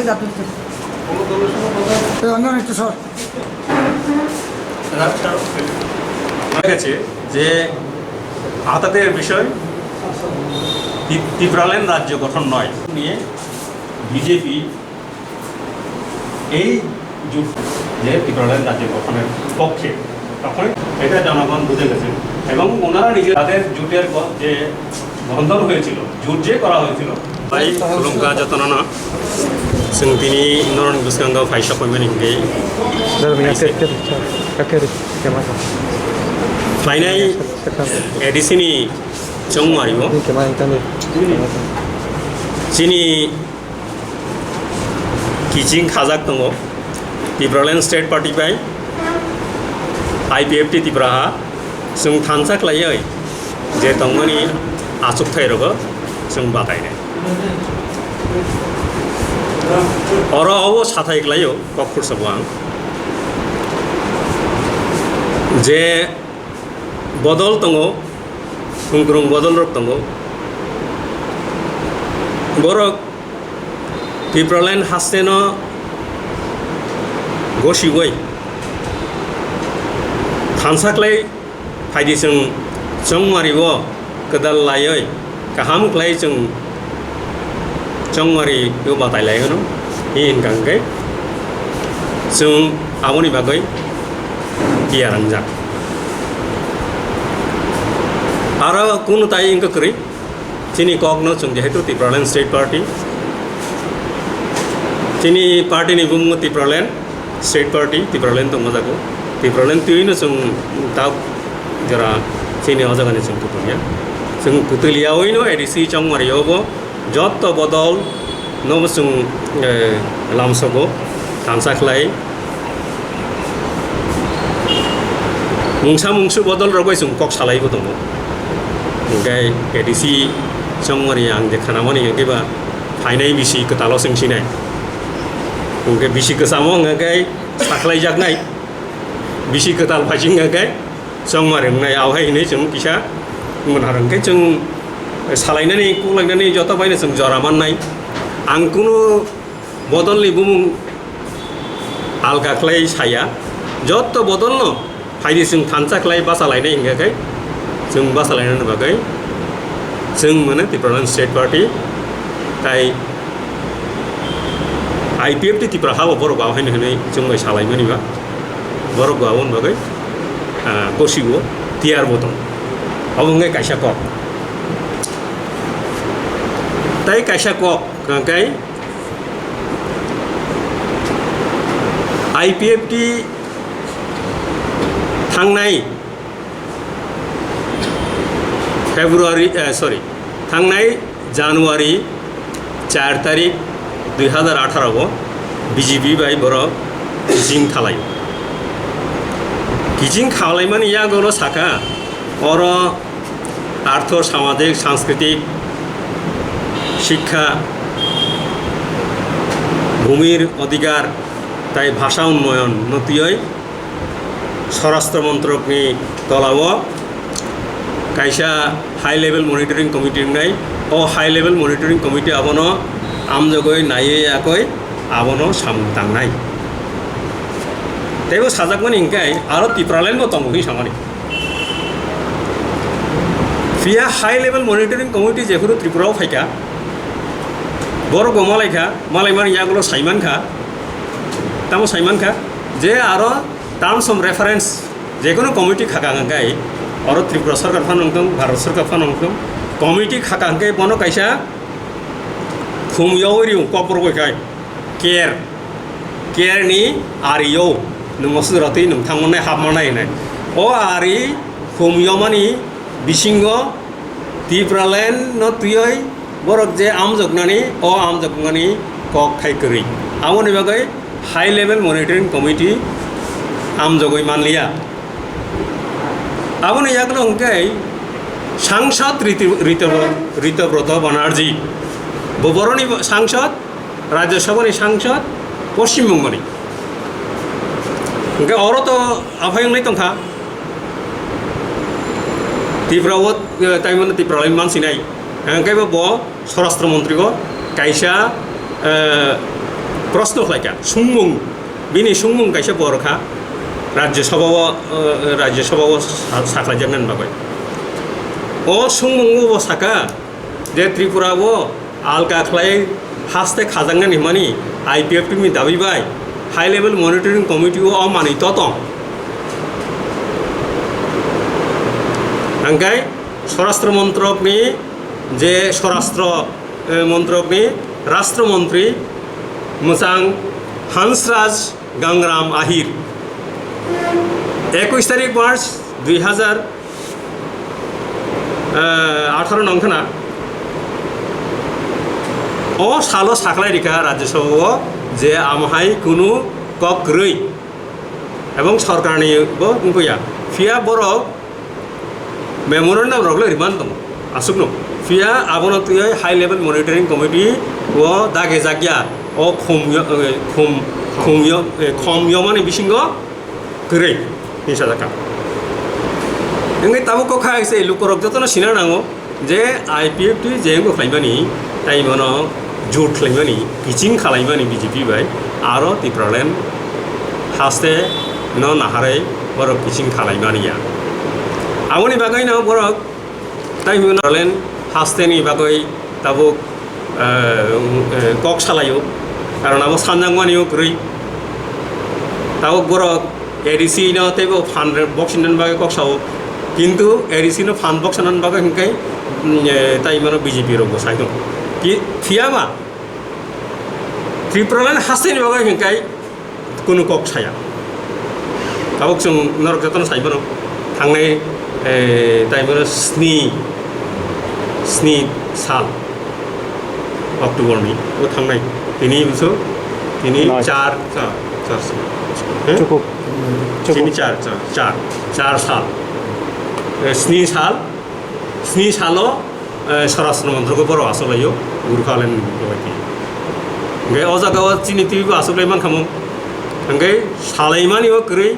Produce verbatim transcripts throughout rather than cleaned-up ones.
এ, অন্য একটু স্যার। গেছে যে আতাতের বিষয় তি-, ত্রিপুরাল্যান্ড রাজ্য গঠন নয় নিয়ে বিজেপি এই জোট যে ত্রিপুরাল্যান্ড রাজ্য গঠনের পক্ষে, তখন এটা জনগণ বুঝে গেছে এবং ওনারা নিজে তাদের জোটের গ-, যে বন্ধন হয়েছিল, জোট যে করা হয়েছিল, bai khulumkha jotono no. Chwng tini norokni bwskango phai sok paimani hwnkhe Dal miya khe khe khe khe khe ma. Phainai A D C ni chongmari o. Ni khe ma tani. Chini kiching khajak tongo Tipraland State Party bai I P F T Tipra ha. Chwng thansa khlaiwi je tongmani achukthai rogo chwng batainai. Oro obo sathai khlaio kok khursa bo ang. Je bodol tongo, khung kwrwng bodol rok tongo. Borok Tipraland hasteno gosiwi thansa khlai phaidi chwng chongmari o kwdal laiwi kaham khlai chwng chongmari o batai lai hwno. Hi hwnkha hwnkhe chwng aboni bagwi tiyar wngjak. Aro kunu tai wngkha kwrwi. Chini kokno chwng jehetu Tipraland State Party, chini party ni bumung Tipraland State Party, Tipraland tongma jago. Tipraland twi no chwng ta jora chini o jaga ni chwng kutung ya. Chwng kutung liya oi no A D C chongmari obo jotto bodol no chwng, eh, lamsogo thansa khlai. Mungsa mungsu bodol rok bai chwng kok salai bo tongo. Hwnkhe A D C chongmani ang je khanamani hwnkhe ba phainai bisi kwtalo chwng sinai. Hwnkhe bisi kwchamo hwnkhe sakhlai jaknai. Bisi kwtal phaising hwnkhe chongmari wngnai. Abohai hinwi chwng kisa mwnhar hwnkhe chwng salainani kuklainani joto baino chwng jora mannai. Ang kunu bodolni bumung alka khlai saya, jotto bodolno phaidi chwng thansa khlai bachalainai hingkha khe chwng bachalainani bagwi chwng mane Tipraland State Party tai I P F T Tipra habo borok bo haino hinwi chwng bai salaimani ba borok bo aboni bagwi, ah, gosiwo tiyar bo tong. Obo wngkha kaisa kok. Tai kaisa kok hwnkha khe I P F T thangnai February, eh, sorry, thangnai January char tarik dui hazar atharo o B J P bai borok kiching khalai. Kiching khalaimani yagulo sakha oro artho, samajik, sanskriti, shikkha, bhumir odhikar tai bhasha unnoyon no twiwi Swarashtra Montrokni tolao kaisa high level monitoring committee wngnai. O high level monitoring committee abono amjogwi naiwi yakwi abono samung tangnai. Teibo sajakmani hwnkhe aro Tipraland bo tongo hwnwi samani. Phiya high level monitoring committee jephuru Tripura o phaikha, borok bo malaikha, malaimani yagulo saimankha, tamo saimankha je aro terms of reference jekono committee khakang hwnkhe oro Tripura sorkar phano wngthung, Bharat sorkar phano wngthung, committee khakang hwnkhe bono kaisa khum yawi rw kokborok bai khai. Care, care ni ari o nwng mosodora twi nwng thangmannai hapmannai hinwi. O ari khum yomani bisingo Tipraland no twiwi borok je amjoknani, o amjokmani kok khai kwrwi. Aboni bagwi high level monitoring committee amjogwi manliya. Aboni yagulo hwnkhe Sangsad Riti-, Rito-, Ritobroto Banerjee, bo boroni sangsad, Rajya Sabhani sangsad, Poschim Bongoni. Hwnkhe oro to aphai wngwi tongkha. Tripura o, eh, taimano Tripura lai mansinai. Hwnkhe bo, bo Swarashtra Montri o kaisa, eh, Proshno khlaikha, sungmung, bini sungmung kaisa borokha, Rajya Sabha o, eh, Rajya Sabha o sa-, sakhlaijaknani bagwi. O sungmungo bo sakha je Tripura o alka khlai haste khajaknani hwnmani I P F T ni dabi bai High Level Monitoring Committee o manwi to tong. Hingke Swarashtra Montrok ni je Swarashtra, eh, Montrok ni Rashtra Montri mwchang Hansraj Gangram Ahir, ekush tarik March dui hazar, eh, atharo nong khna. O salo sakhlai rikha Rajya Sabha o je amhai kunu kok kwrwi ebong sorkar ni bo wngpaiya. Phiya borok memorandum rok le riman tongo, aswkno. Phiya abono twiwi High Level Monitoring Committee o dage jakya, o khum yo-, eh, khum, khum yo-, eh, khom yomani bisingo kwrwi hinsa jakha. Wngwi tabuk kok hai se lukorok jotono sina nango je I P F T je wngbo khlaimani, tai bono jut khlaimani, kiching khalaimani B J P bai, aro Tipraland haste no naharwi borok kiching khalaimani ya. Aboni bagwi no borok tai hwnwi Tipraland haste ni bagwi tabuk, eh, eh, kok salaio, karon abo sanjakmani o kwrwi. Tabuk borok A D C no teibo phan box nani bagwi kok sao, kintu A D C no phan box nani bagwi hwnkhe, mm, eh, tai mano B J P rok bo sai tongo. Ki-, phiya ba Tipraland haste ni bagwi hwnkhe kunu kok saya. Tabuk chwng norok jotono sai mano. Thangnai, eh, tai mano sni, sni sal October ni, o thangnai. Tini bwswk, tini noi. Char, char, char sal. Eh? Cukup. Cukup. Tini char, char, char, char sal. Eh, sni sal, sni salo eh, Swarashtra Montrok o borok achuk laio, Gurkha Land Committee. Hingke o jaga o chini twi bo achuk lai mankha mo. Hingke salaimani o kwrwi,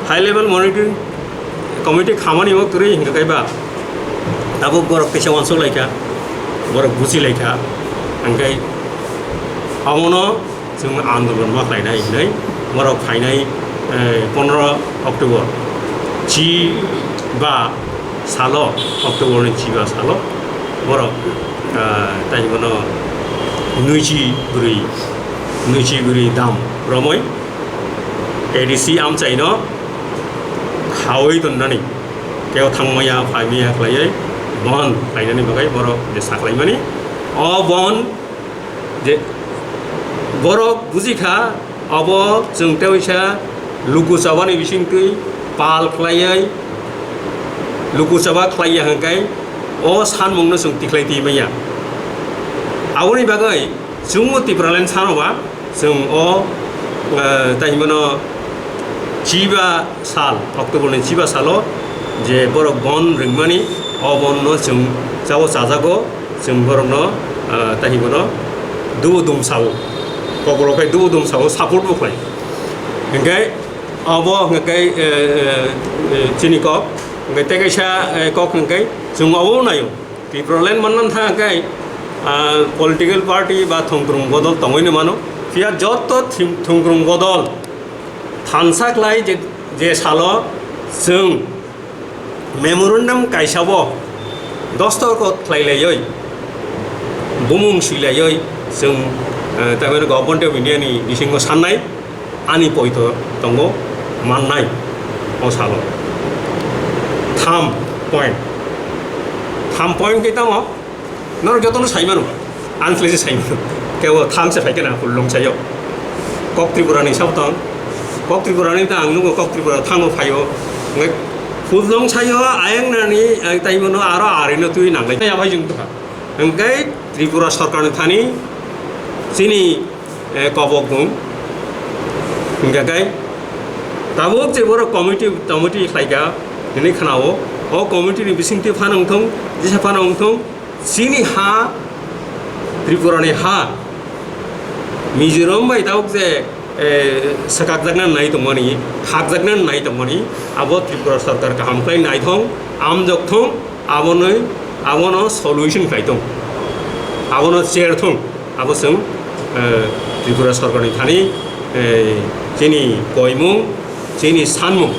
High Level Monitoring Committee khamani o kwrwi hingke kaiba tabuk borok kisa uansuk laikha, borok buchi laikha, hingke abono chwng andolon ma khlainai hinwi borok phainai, eh, pondro October, chiba salo, October ni chiba salo borok, eh, tai bono nwichi bwrwi, nwichi bwrwi dam romwi A D C amchaino khaui tonnani, kebo thangmaya phaimaya khlaiwi bon khlainani bagwi borok je saklaimani. O bon je borok buji kha, abo chwng teisa luku chabani bisingtwi pal khlaiwi luku chaba khlaiya hwnkhe o sanmungno chwng tikhlai twi manya. Aboni bagwi chwngno Tipraland sanoba chwng o, eh, tai hwnmano chiba sal, October ni chiba salo je borok bon ringmani, o bonno chwng chao chajago, chwng borokno, ah, tai hwnmano dubu dum sao, kokrok khai dubu dum sao support bo khlai. Hingke abo hingke, eh, eh, eh, chini kok, hingke tei kaisa, eh, kok hingke chwng obo naio. Tipraland manna thang khe, ah, political party ba thongkrung bodol tongwi no mano. Phiya joto thim-, thongkrung bodol thansa khlai je, je salo chwng memorandum kaisa bo dostokot khlai laiwi, bumung swi laiwi chwng, eh, tabukhe Government of India ni bisingo sannai. Ani poito tongo mannai o salo. Tham point. Tham point khe tamo? Norok jotono sai mano. Ani khlai se sai mano. Kebo tham se phai khe na, Hulong sayo. Kok Tripura ni sabo tong. Kok Tripura ni ta ang nugo, Kok Tripura thango phaio. Ngai Hulong sayo ayang nani, ang tai mano aro ari no twi nanglai. Ya bai jung tokha. Hingke Tripura sorkar ni thani chini, eh, kobok dong. Hingke kai tabuk je borok committee, committee khlaika, hwnwi khnao. O committee ni bisingtwi phano wngthong, jesa phano wngthong, chini ha, Tripura ni ha, Mizoram bai tabuk je, eh, swkakjakna nai tongmani, khakjakna nai tongmani, abo Tripura sorkar kaham khlai naithong, amjokthong, abonoi, abono solution khlai tong, abono cher thong, abo chwng, eh, Tripura sorkarni thani, eh, chini koimung, chini sanmung,